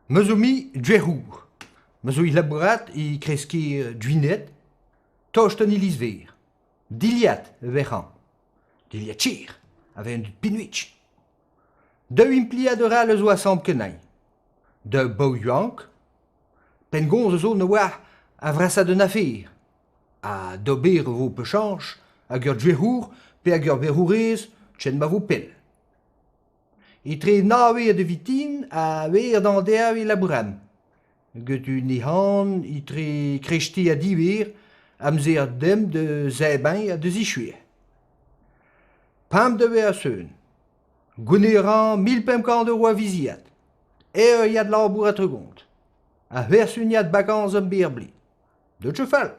Me zo me dwerc'hour. Me zo e labourat e kreiz-kêr Gwened, tost an iliz-veur. Dilhad e vec'han. Dilhad cher a vez an dud pinvidik. Daou impliad all a zo asambl kenañ. Daou baotr yaouank. Penngonz a zo ne oar a vrasañ d'un afer. Ha d'ober e vo pechañs hag ur dwerc'hour pe hag ur verourez ken ma vo pell. Etre nav eur da vintin ha eur d'an e labouran. Get un ehan etre kreisteiz ha div eur amzer demp da zebriñ ha da zichuiñ. Pemp devezh a seun. Gounit a ran 1500 euro a viziad. Ur yad labour ha 30. Ha c'hwec'h suniad vakañs am bez ar blez. Deut ket fall.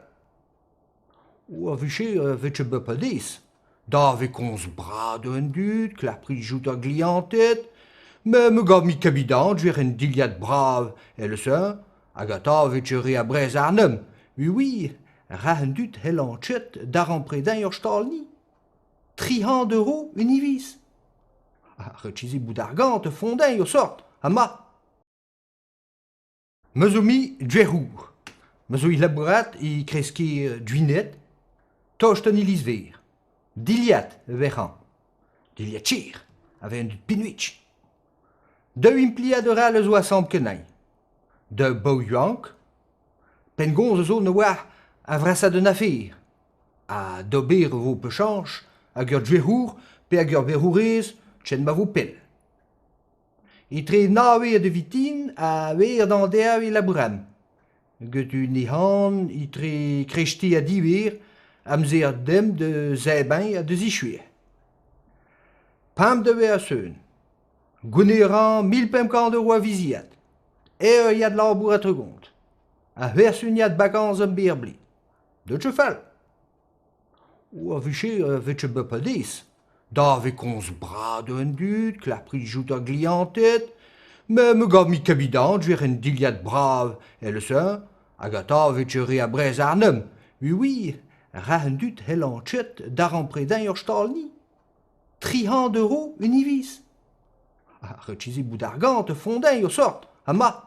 O a-wechoù e vije bet padez. Da vez komz bras d'an dud, klac'h prijout ar glianted. Met me gav me kabidan dre un dilhad brav èl-se, hag atav e vije re a brez àrnomp. Oui, oui, rac'h an dud c'hellañ ket darempredañ ur stal-ni. 300 euro un hiviz. Ha ret bout argant fondeñ o sort, ha ma. Me zo me dwerc'hour. Me zo e labourat e kreiz-kêr Gwened, tost an iliz-veur. Dilhad e vec'han. Dilhad cher a vez an dud pinvidik. Daou impliad all a zo asambl kenañ. Daou baotr yaouank. Penngonz a zo ne oar a vrasañ d'un afer. Ha d'ober e vo pechañs hag ur dwerc'hour pe hag ur verourez ken ma vo pell. Etre nav eur da vintin ha eur d'an e labouran. Get un ehan etre kreisteiz ha div eur amzer demp da zebriñ ha da zichuiñ. Pemp devezh a seun. Gounit a ran 1500 euro a viziad. Ur yad labour ha 30. Ha c'hwec'h suniad vakañs am bez ar blez. Deut ket fall. O a-wechoù e vije bet padez. Da vez komz bras d'an dud, klac'h prijout ar glianted. Met me gav me kabidan dre un dilhad brav èl-se, hag atav e vije re a brez àrnomp. Oui, oui, rac'h an dud c'hellañ ket darempredañ ur stal-ni. 300 euro un hiviz. Ha ret bout argant fondeñ o sort, ha ma.